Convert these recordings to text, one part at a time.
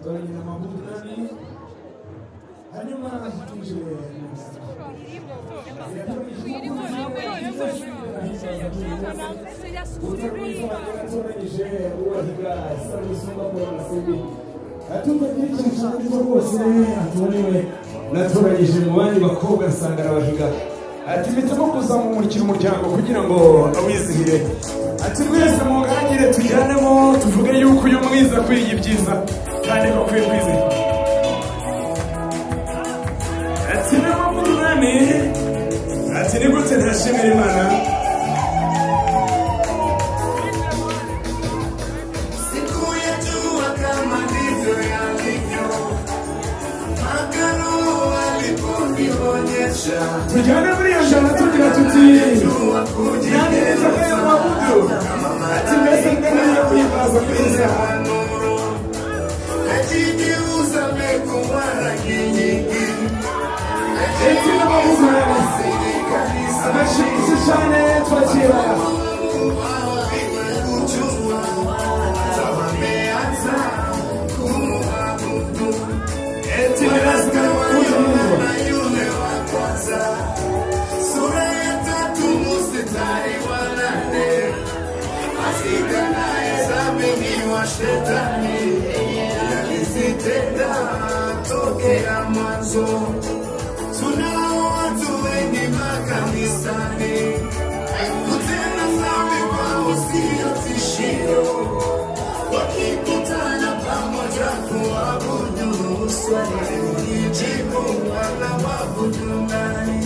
Yatoranye na Mabudu nani, hanyuma twinjire mu yatoranyije uwahiga Samusumba Muramasebe rwose atorewe natoranyije mu bandi bakobwa nsanga arabahiga. Ati mpitamo kuzamumurikira umuryango kugira ngo awizihire. Ati mwese mungangire tujyanemo tuvuge yuko uyu mwiza akwiriye ibyiza kandi ko akwiye kwizihirwa. Ati n'amavudu nani, ati ni gute ntashimira Imana. Tujyane muri iyo jana tugira tuti nani nitakaye mwabudu. Ati mbese ndemeye kuhimbaza kwiza. Eti n'amabudu nani amashimisi cyane twakira. Eti ni lazima Mungu. Sura ya 3 mstari wa 8, asikanayesaminiwa shetani alizitenda tokea mwanzo. Tunao watu wengi makanisani kutenda dhambi kwao sio tishio, wakikutana pamoja kuabudu. Swali unijibu, wanamwabudu nani?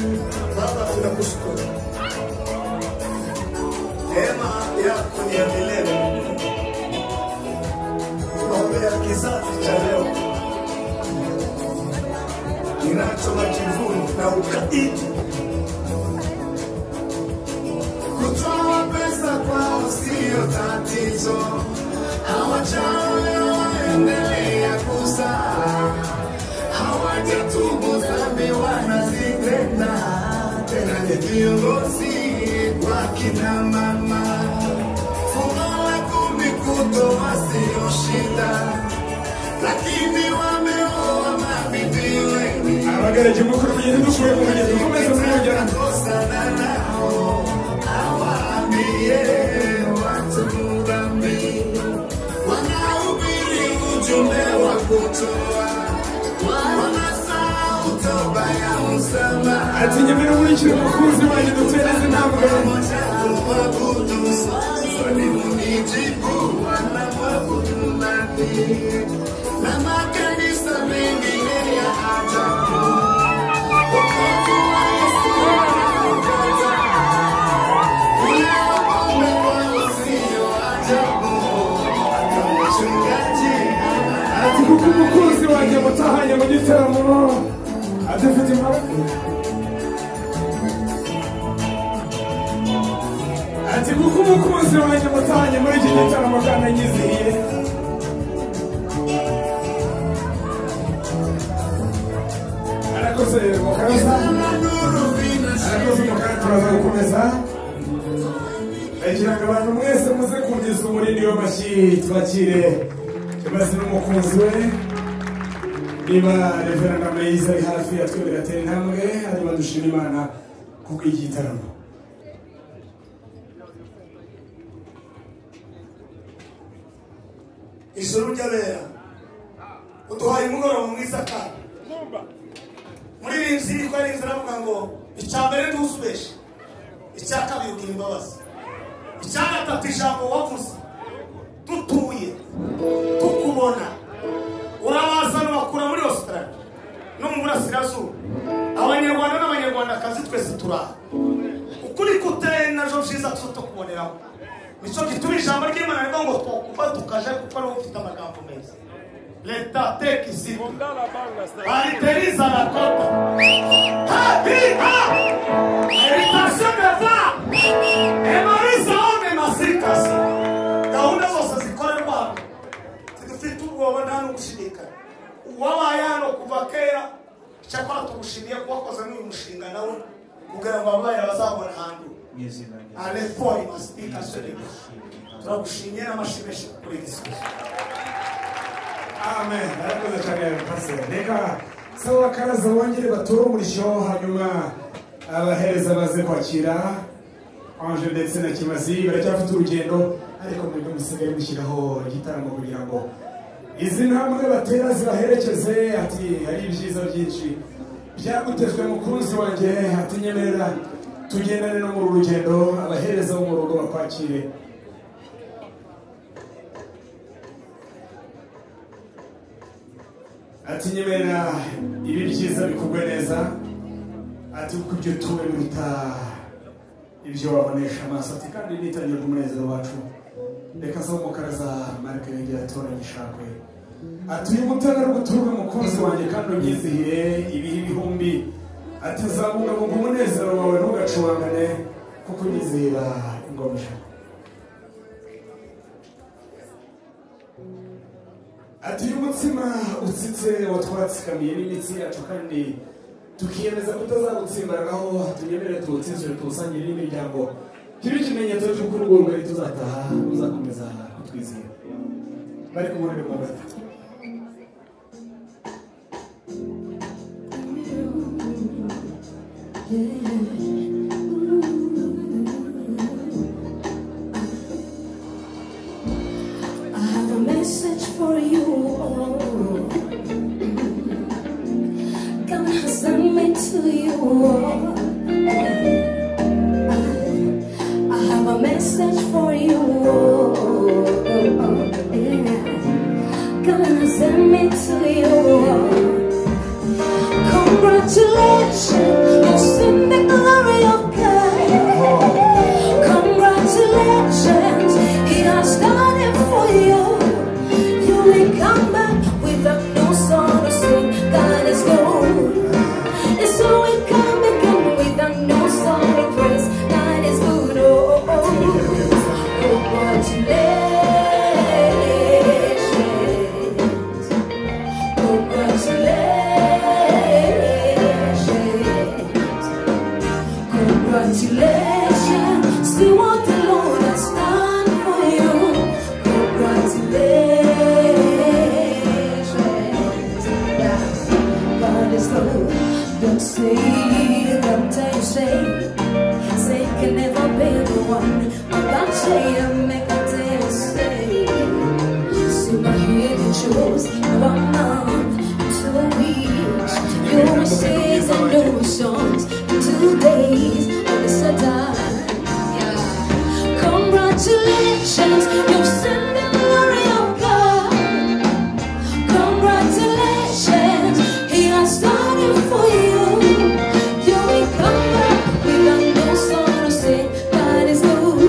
Baba, tunakushukuru, neema yako ni ya milele. Tunaombea kizazi cha leo kinacho majivuno na ukaidi. Kutoa pesa kwao sio tatizo, hawajaolewa waendelea kuzaa, hawajatubu dhambi wanazitenda, tena ni viongozi kwa kina mama. Fungu la 10 kutoa sio shida, lakini wameoa mabibi wengi. Abagaragiye mukuru mugende dukuye mu mugezi dukomeze kumujyana. Kosana nao awaambie watu dhambi, wanahubiri ujumbe wa kutoa, wanasahau toba ya msamaha. Ati nyemera nkurikire umukunzi wanjye dutereze intambwe. Kuabudu, swali unijibu, wanamwabudu nani? Na makanisa mengine ya ajabu, wokovu wa Yesu wanaukataa. Unaomba kwao sio ajabu, hata mchungaji Ati kuko umukunzi wanjye mutahanye mu gitaramo adafite impamvu. Ati kuko umukunzi wanjye mutahanye muri iki gitaramo kandi anyizihiye. Arakoze mukaza, arakoze mukaza, turaza gukomeza. Ndagira ngo abantu mwese muze kungiza umurindi w'amashyi twakire Kibazi n'umukunzi we. Niba Reverend Amayiza ari hafi atwemerera atera intambwe, hanyuma dushima Imana kubw'iki gitaramo. Ijuru ry'abera uduhaye umugoroba mwiza, kandi muririmbyi ko ari inzira avuga ngo icya mbere ntuzubeshe, icya kabiri ugira imbabazi, icya gatatu ijambo wavuze dutuye tukubona urabazana bakura muri Australia no mu burasirazuba. Abanyarwanda n'abanyarwandakazi twese turaha ukuri kuteye najo byiza tukuboneraho. Nicyo gituma ijambo ry'Imana rivuga ngo twakuva tukaja kuko ari ufite amagambo meza. Leta tekisi bariteriza la kota ha hi ha evitation de emariza ome masikasi. Gahunda zose zikorerwa hano tidufite ubwoba nta n'ugushidikanya. Uwabaye hano kuva kera, cyakora tugushimiye ko wakoze n'uyu mushinga nawe kugira ngo ababaye bazabona ahantu. Alefoi masika sele. Turagushimiye n'amashimisho kuri igisubizo. Amen. Arakoze cyane pastor. Reka sawa karaza bongere batore umurishyo, hanyuma abahereza baze kwakira Ange ndetse na Kimazi. Baracyafite urugendo, ariko mwebwe musigaye mushyiraho igitaramo kugira ngo izi ntambwe batera zibaherekeze. Ati hari ibyiza byinshi byagutezwe mukunzi wanjye, ati nyemerera tugendane no muri rugendo, abahereza bo mu rugo bakwakire. Ati nyemerera ibi byiza bikugwe neza, ati kuko ibyo tuwe biruta ibyo wabonesha amaso. Ati kandi nitangira umunezero wacu. Reka so mukaraza Mark yongera atoranya ishakwe. Ati uyu mutana ari guturuka mukunzi wanjye kandi unyizihiye ibihe ibihumbi. Ati zabungabunga umunezero wawe ntugacubangane, kuko unyizihira ingoma ijana. Ati uyu mutsima utsitse watwatsikamiye n'imitsi yacu, kandi tukiyemeza kutazawutsimbararaho, tunyemerere tuwutsinzure tuwusangire n'imiryango, kibe ikimenyetso cy'uko urugo rugari tuzataha ruzakomeza kutwizihira. Bari kumwe mu gatatu. I have a message for you all. God has sent me to you all. I have a message for you all. Yeah. God has sent me to you all. Congratulations, you've seen the glory of God. Congratulations, He has done it for you. You will come back with a new song to sing. God is good. And so we come again with a new song to praise. God is good. Oh, oh, oh. Congratulations. Congratulations. Congratulations. See what the Lord has done for you. Congratulations. Yeah. God is good. Don't say that I say. Say can never be the one. But I say I make a day say. See my head chose 1 month, 2 weeks. You will sing the new songs in 2 days on the Satan. Yeah. Congratulations, you've seen the glory of God. Congratulations, He has done it for you. You will come back with a new song to sing. God is good.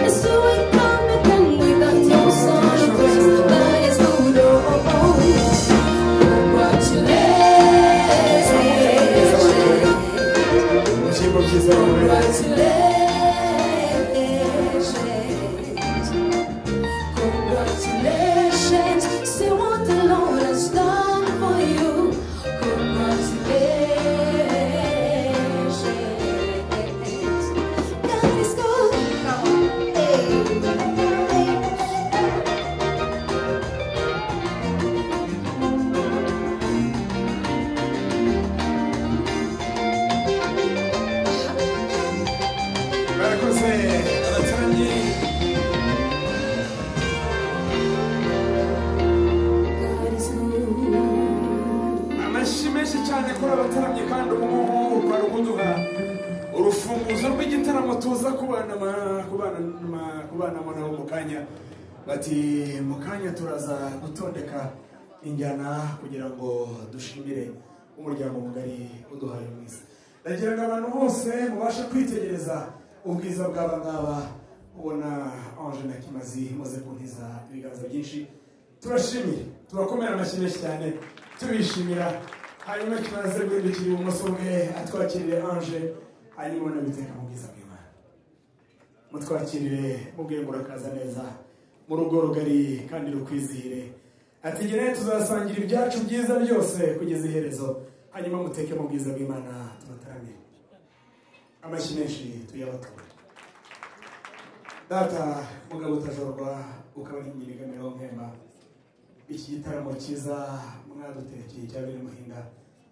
And so we come again with a new song to praise. God is good. Oh, oh, oh. Congratulations. Ibishyimbo byiza bikomeye. Congratulations. Congratulations. See what the Lord has done for you. Congratulations. God is good. Come on. Hey. Hey. Barakoze abataranye. God is good. Amashyi menshi cyane kuri abataramye, kandi ubu kwari ukuduha urufunguzo rw'igitaramo tuza kubanamo nabo mu kanya. Bati mu kanya turaza gutondeka injyana kugira ngo dushimire umuryango mugari uduhaye mwiza. Ndagira ngo abantu bose mubashe kwitegereza ubwiza bw'aba ngaba, ubona Ange na Kimazi muze kuntiza ibiganza byinshi. Turashimire, turakomera amashyi menshi cyane tubishimira. Hanyuma Kimazi guhindukira ibumoso bwe atwakirire Ange, hanyuma unabiteka mu bwiza bw'Imana. Mutwakirire mubwire ngo urakaza neza mu rugo rugari kandi rukwizihire. Ati ngewe tuzasangira ibyacu byiza byose kugeza iherezo. Hanyuma muteke mu bwiza bw'Imana tubataramire. Amashyi menshi tuyabature. Data mugabo utajorwa ukaba ari nyirigamiro mpemba, Iki gitaramo cyiza mwaduterekeye cya bene Muhinda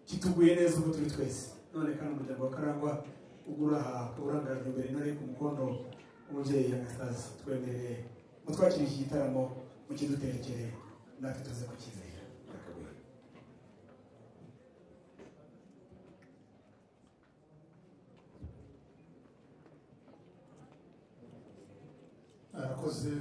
kituguye neza uko turi twese. None kandi umuryango wa Karangwa ugura uburangajwe imbere intore ku mukondo umubyeyi Anastase, twemereye mutwakire iki gitaramo mukiduterekere natwe tuze kukizera. Arakoze.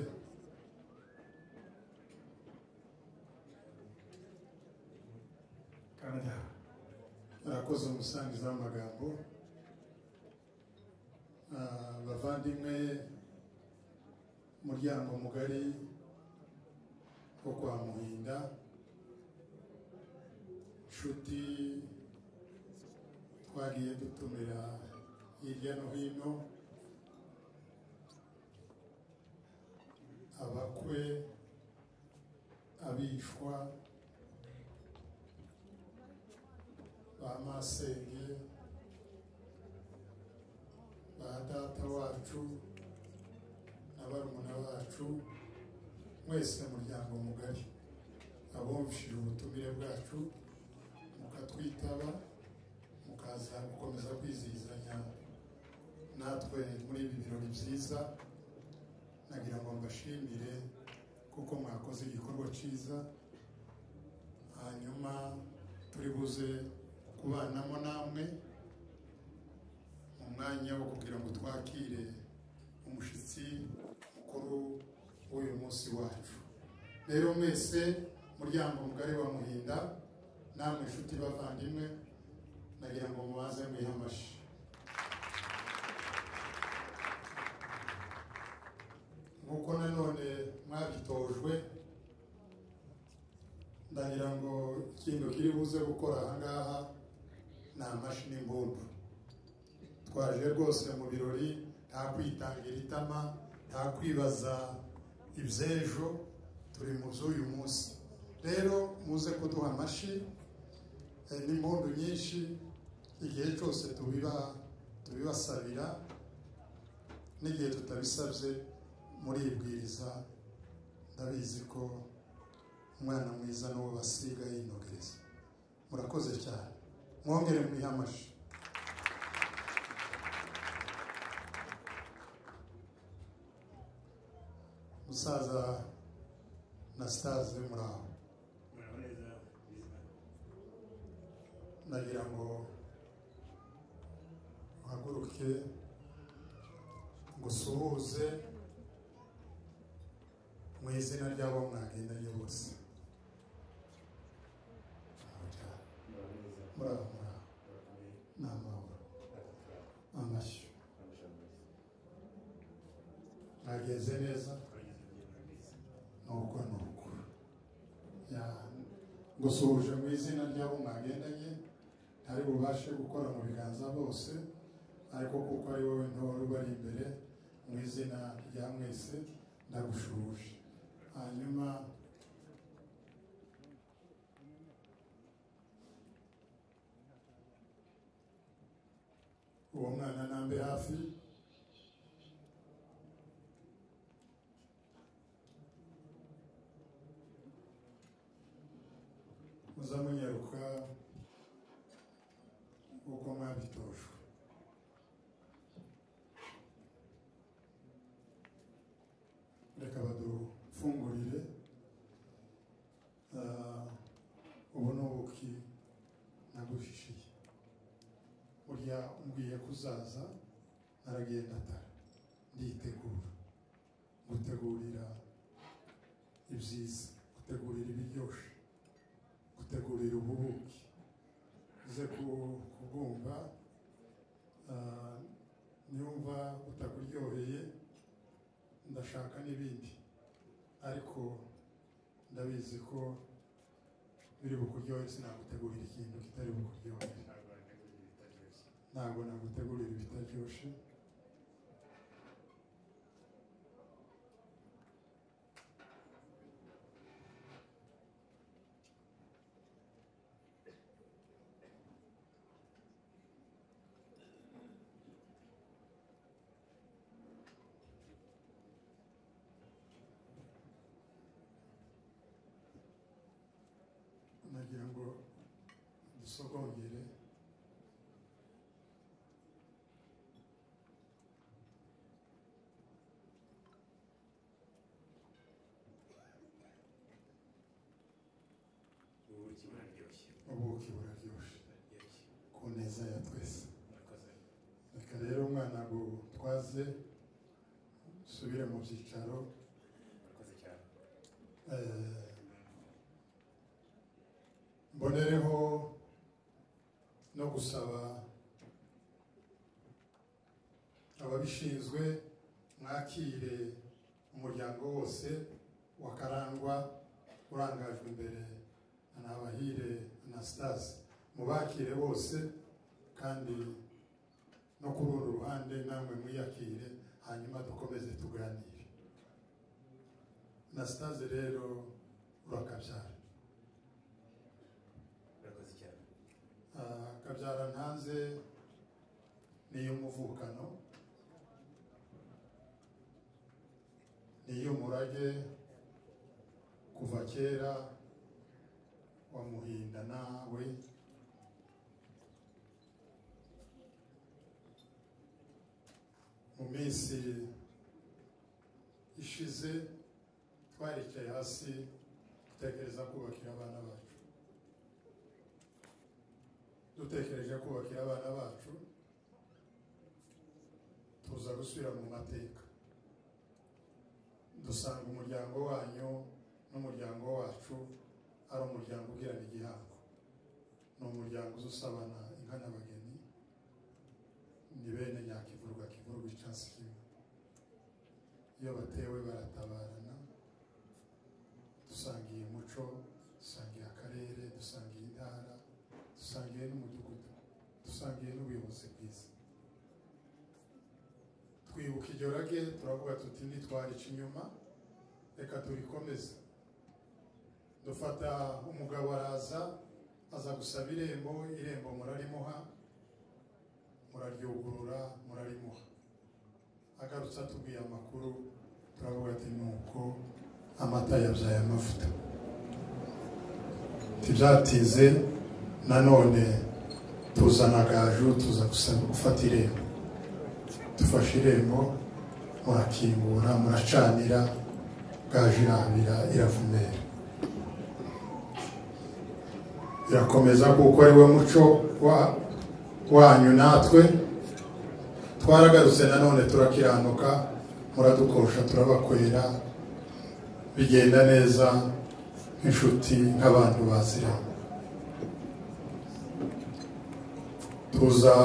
Arakoze umusangiza w'amagambo. Bavandimwe, muryango mugari wo kwa Muhinda, nshuti twagiye dutumira hirya no hino, abakwe, abishwa, ba masenge, ba data wacu na barumuna bacu, mwese muryango mugari abumvishije ubutumire bwacu mukatwitaba mukaza gukomeza kwizihizanya natwe muri ibi birori byiza, nagira ngo mbashimire kuko mwakoze igikorwa cyiza. Hanyuma turi buze kubanamo namwe mu mwanya wo kugira ngo twakire umushitsi mukuru w'uyu munsi wacu. Rero mwese muryango mugari wa Muhinda, namwe inshuti bavandimwe, nagira ngo mubaze mwihe amashyi. Nk'uko nanone mwabitojwe, ndagira ngo ikintu kiri buze gukora aha ngaha ni amashyi n'imbundu. Twaje rwose mu birori, nta kwitangira itama, nta kwibaza iby'ejo, turi mu by'uyu munsi. Rero muze kuduha amashyi n'impundu nyinshi igihe cyose tubibasabira, n'igihe tutabisabye muribwiriza. Ndabizi ko umwana mwiza n'uwo basiga yinogereza. Murakoze cyane, mwongere mwihe amashyi. Musaza Anastase, muraho. Nagira ngo uhaguruke ngusuhuze mu izina ry'abo mwagendanye bose. Muraho, muraho, ni amahoro, amashyi. Mwagenze neza? Nuko nuko ngusuhuje mu izina ry'abo mwagendanye, ntari bubashe gukora mu biganza bose, ariko kuko ari wowe ntore ubari imbere, mu izina rya mwese ndagushuhuje. Hanyuma uwo mwana nambe hafi. Muzamunyaruka uko mwabitojwe. Reka badufungurire. Ubu ni ubuki naguhishiye. Burya umbwiye kuzaza naragenda atara, nditegura, gutegurira ibyiza, gutegurira ibiryoshe, gutegurira ububuki. Uze kubwumva, niwumva utakuryoheye ndashaka n'ibindi, ariko ndabizi ko biri bukuryohere. Sinagutegurira ikintu kitari bukuryohere, ntabwo nagutegurira ibitaryoshe. Usogongere. Ubuki buraryoshye ku neza ya twese. Reka rero umwana ngo twaze usubire mu byicaro. Mbonereho no gusaba ababishinzwe mwakire umuryango wose wa Karangwa urangajwe imbere na Nabahire Anastase, mubakire bose kandi no kuri uru ruhande namwe mwiyakire, hanyuma dukomeze tuganire. Anastase rero urakabyara. Urakoze cyane. Kabyara ntanze niyo muvukano, niyo murage kuva kera wa Muhinda nawe. Mu minsi ishize twaricaye hasi dutekereza kubakira abana bacu. Dutekereje kubakira abana bacu, tuza gusubira mu mateka, dusanga umuryango wanyu n'umuryango wacu ari umuryango ugirana igihango, ni umuryango uzusabana inka n'abageni, ni bene Nyakivurwa kivurwa icyansi kimwe, iyo batewe baratabarana. Dusangiye umuco, dusangiye akarere, dusangiye intara, dusangiye n'umudugudu, dusangiye n'ubuyobozi bwiza. Twibuka iryo rage turavuga tuti ntitwarica inyuma, reka turikomeze. Dufata umugabo araza, aza gusaba irembo, irembo murarimuha, muraryugurura, murarimuha. Agarutse atubwiye amakuru, turavuga ati nuko amata yabyaye amavuta. Ntibyatinze nanone tuzana gaju, tuza gufata irembo. Dufashe irembo, murakingura, muracanira, gaju irabira, iravumera, irakomeza kuko ari we muco wanyu natwe. Twaragarutse nanone turakiranuka, muradukosha, turabakwera, bigenda neza nk'inshuti, nk'abantu baziranye. Tuza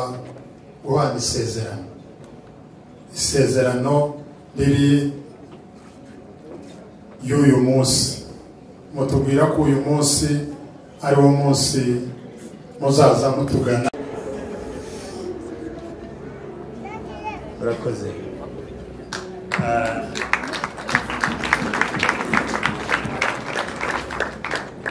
guhana isezerano, isezerano riri y'uyu munsi. Mutubwira ko uyu munsi ari wo munsi muzaza mutugana. Urakoze.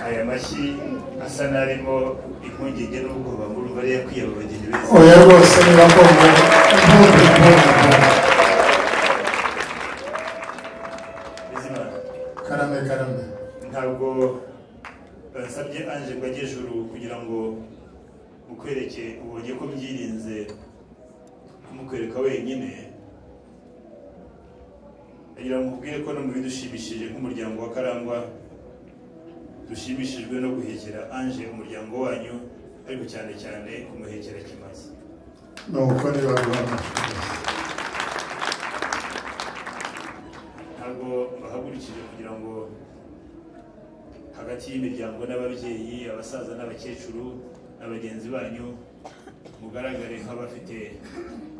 Aya mashyi asa n'arimo impungenge n'ubwoba muri bariya kwiyaba abageni beza. Oya rwose nibagomba impungenge. Karame karame. Ntabwo basabye Ange ngo ajye ejuru kugira ngo mukwereke ubonye ko byirinze kumukwereka wenyine. Agira ngo mubwire ko no mu bidushimishije nk'umuryango wa Karangwa, dushimishijwe no guhekera Ange umuryango wanyu, ariko cyane cyane kumuhekera Kimazi. Nuko nibaguha. Ntabwo bahagurukije kugira ngo hagati y'imiryango n'ababyeyi, abasaza n'abakecuru na bagenzi banyu mugaragare nk'abafite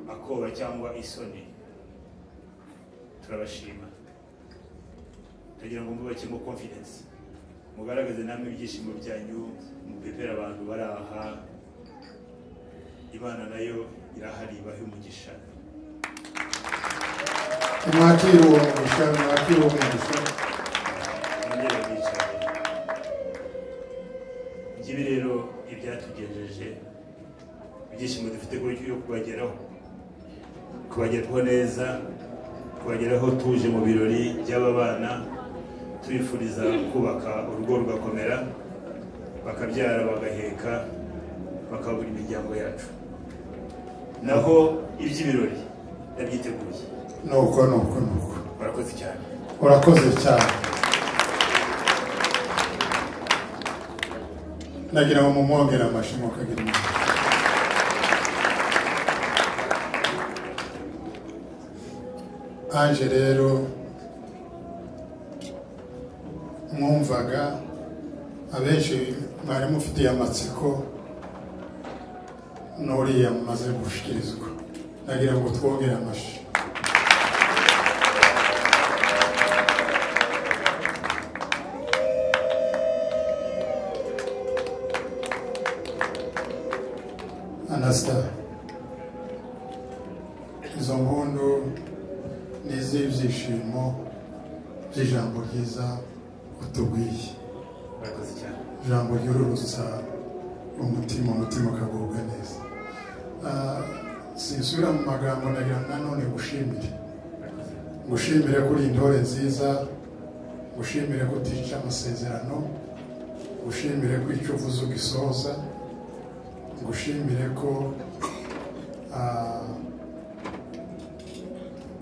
akoba cyangwa isoni. Turabashima, tugira ngo mubakemo confidence, mugaragaze namwe ibyishimo byanyu, mupepera abantu bari aha. Imana nayo irahari, ibahe umugisha. Mwakire uwo mugisha, mwakire uwo mugisha. Mwongere bwicaye. Ngibi rero ibyatugejeje, ibyishimo dufite kuri yo kubageraho, kubageraho neza, kubageraho tuje mu birori by'aba bana, tubifuriza kubaka urugo rugakomera, bakabyara bagaheka, bakabura imiryango yacu. Naho iby'ibirori ndabyiteguye. Nuko nuko nuko. Urakoze cyane. Urakoze cyane. Nagira ngo mumwongere amashyi mukagira imana. Ange rero mwumvaga abenshi mwari mufitiye amatsiko n'uriya mumaze gushikirizwa, nagira ngo twongere amashyi. Anasta, izo mpundu ni iz'ibyishimo by'ijambo ryiza utubwiye. Ijambo ryururutsa umutima, umutima ukagubwa neza. Sinsubira mu magambo, nagira nanone gushimire, ngushimire kuri intore nziza, ngushimire kutica amasezerano, ngushimire ko icyo uvuze ugisohoza, ngushimire ko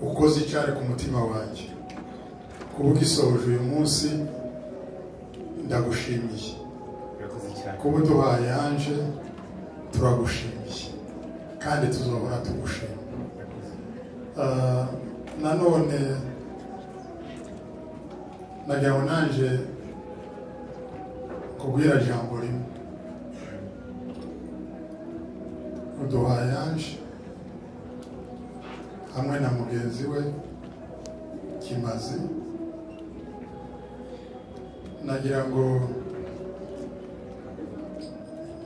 ukoze icyari ku mutima wanjye. Kuba ugisohoje uyu munsi ndagushimiye. Kuba uduhaye Ange turagushimiye kandi tuzohora tugushima. Nanone nagira ngo nanje kubwira ijambo rimwe. Uduhaye Ange hamwe na mugenzi we Kimazi, nagira ngo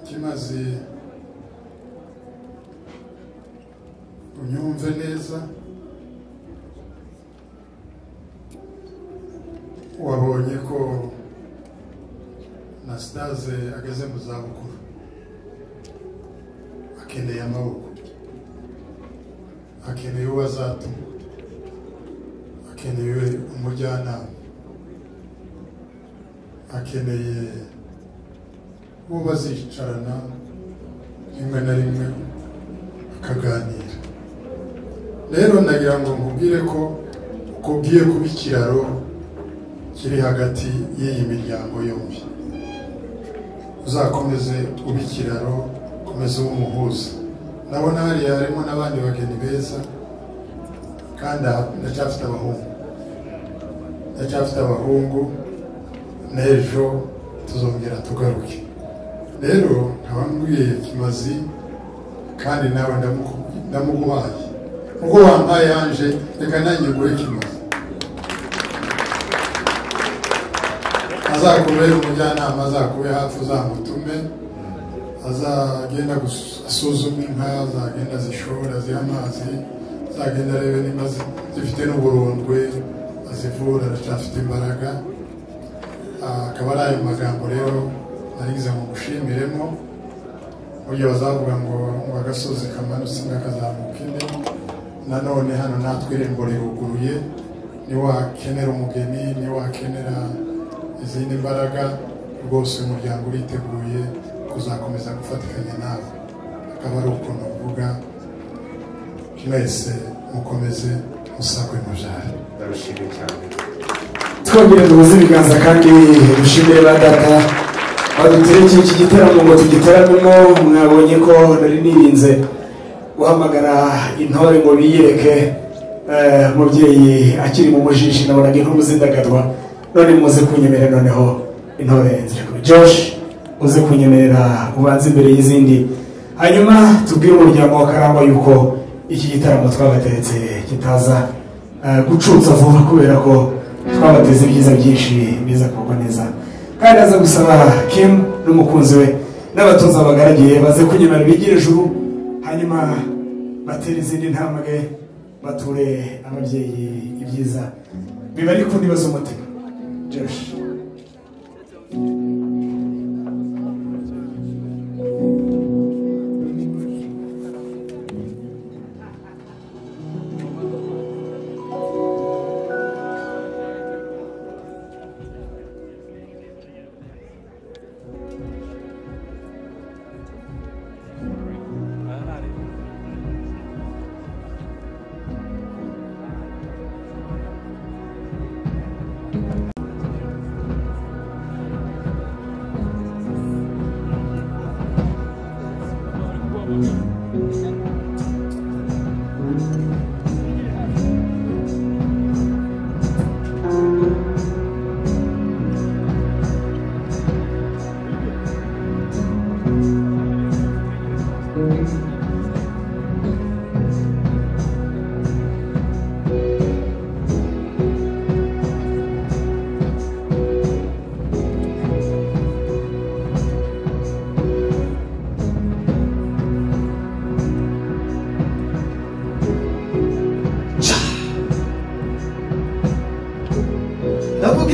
Kimazi unyumve neza. Wabonye ko Anastase ageze mu zabukuru, akeneye amaboko, akeneye uwo azatuma, akeneye umujyanama, akeneye uwo bazicarana rimwe na rimwe akaganira. Rero nagira ngo nkubwire ko ukubwiye kuba ikiraro kiri hagati y'iyi miryango yombi. Uzakomeze ube ikiraro, ukomeze ube umuhuza. Ndabona hariya harimo n'abandi bageni beza, kandi ndacyafite abahungu, ndacyafite abahungu, n'ejo tuzongera tugaruke. Rero nkaba mbwiye Kimazi, kandi nawe ndamuguhaye. Ubwo wampaye Ange, reka nanjye nguhe Kimazi. Azakubere umujyanama, azakube hafi, uzamutume, azagenda asuzuma inka, azagenda azishora, aziha amazi, azagenda arebe niba zifite n'uburondwe, azivura, aracyafite imbaraga. Akaba ari ayo magambo rero narigize ngo ngushimiremo. Burya bazavuga ngo agasozi kamanutse kakazamuka indi. Nanone hano natwe irembo riruguruye, niwakenera umugeni, niwakenera izindi mbaraga, rwose uyu muryango uriteguye kuzakomeza gufatikanya nawe. Akaba ari ukuntu mvuga, mwese mukomeze musagwe mubyare. Ndabashimiye cyane. Twongere duhuze ibiganza kandi dushimire ba data baduterekeye iki gitaramo ngo tugitaramemo. Mwabonye ko nari nirinze guhamagara intore ngo biyereke. Umubyeyi akiri mu mujishi nabonaga intumbi zindagadwa, none muze kunyemerera noneho intore nzira. Josh, uze kunyemerera ubanze imbere y'izindi, hanyuma tubwire umuryango wa Karangwa yuko iki gitaramo twabateretse kitaza gucutsa vuba, kubera ko twabateze ibyiza byinshi biza kugwa neza. Kandi aza gusaba Kim n'umukunzi we n'abatoza bagaragiye baze kunyemerera bigire ijuru, hanyuma batere izindi ntambwe, bature ababyeyi ibyiza biba ari ku ndiba z'umutima. Josh.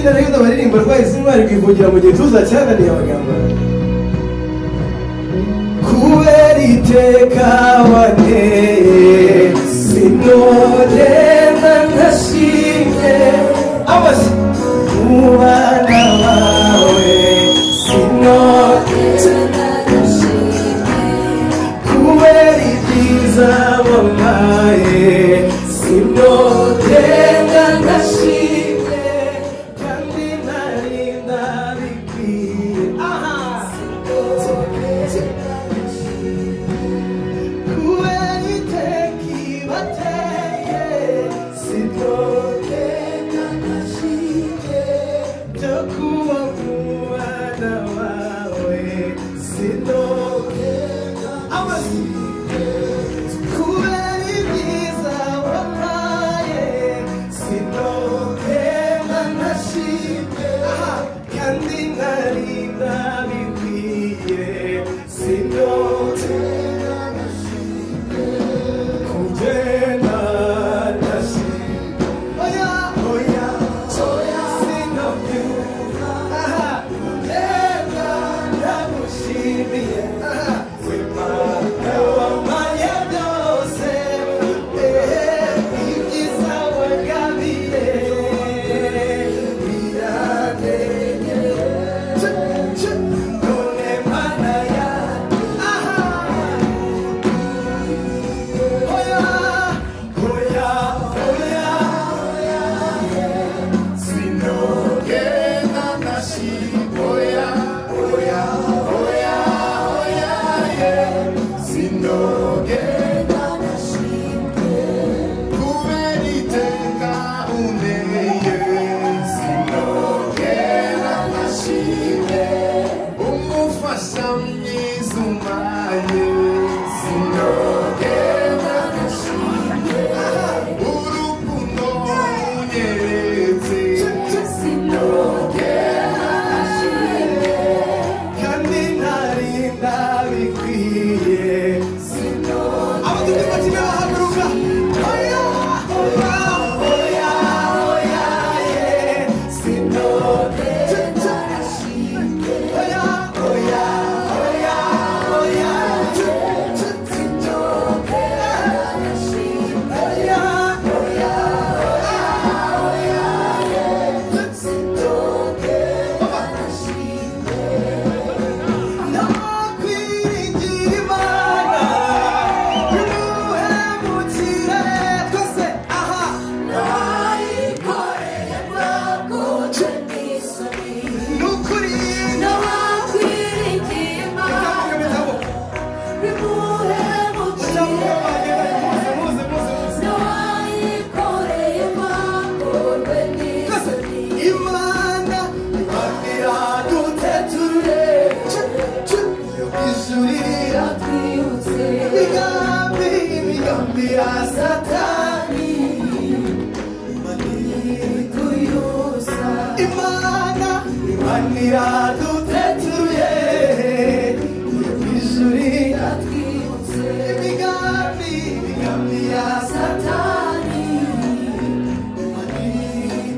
Ndavuga rero baririmba rwahise intwari rwivugira mu gituza cyananiye amagambo. Kubera iteka wanteye sinogenda ntashimye amashyi mu bana bawe sinogenda ntashimye kubera ibyiza wampaye sinogenda ntashimye kandi nari ndabikwiye. Aha kubera iteka ibateye sinogenda ntashimye byo kuba mu bana bawe sinogenda amashyi kubera ibyiza wampaye sinogenda ntashimye kandi nari ndabikwiye sinogenda ntashimye kugenda ntashimye oya oya oya sinogenda aha kugenda ndagushimiye aha wimana wampaye byose ibyiza wagabiye birandenye none mana ya aha oya oya oya Sinogenda ntashimye oya oya oya oya sinogenda ntashimye kubera iteka unteye sinogenda ntashimye umufasha mwiza umpaye sinogenda ntashimye urukundo unyeretse sinogenda ntashimye kandi ntari ndabikwiye abatutsi kimwe bahaguruka oya oya oya oya ye sinogenda oya oya oya oya oya oya Nakwiringira Imana bimuhemukire twese aha Nayikoreye mwakoze n'isoni nukuri Nawakwiringiye Imana bimuhemukire Nawayikoreye mwakorwe n'isoni Imana Imana iraduteture ijurira Twibutse imigambi imigambi ya Satani tuyusa Imana Imana iradutetuye ijurira Twibutse imigambi imigambi ya Satani Satani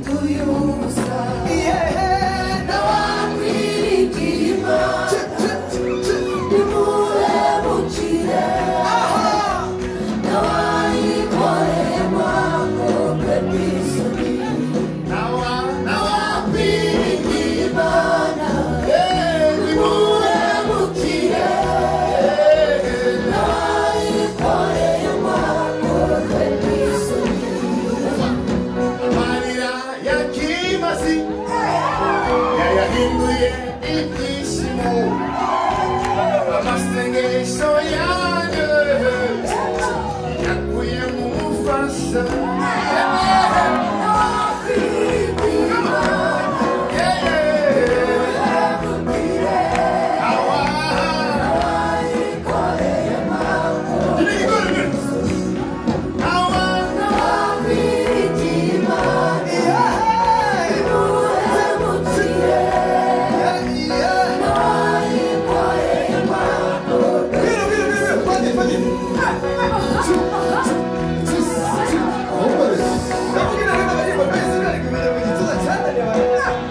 tuyusa yeah. Nawakwiringiye Imana bimuhemukire Nawayikoreye mwakorwe n'isoni Nawakwiringiye Imana bimuhemukire Nawayikoreye mwakorwe n'isoni amarira ya kimasi yayahinduye ibyishimo amasengesho yanjye yakuye mu mufasha Ndavuga inama baririmba rwahise intwari rwivugira mu gituza cyananiye abantu.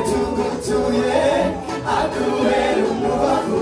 Tugutuye akuwera umubavu.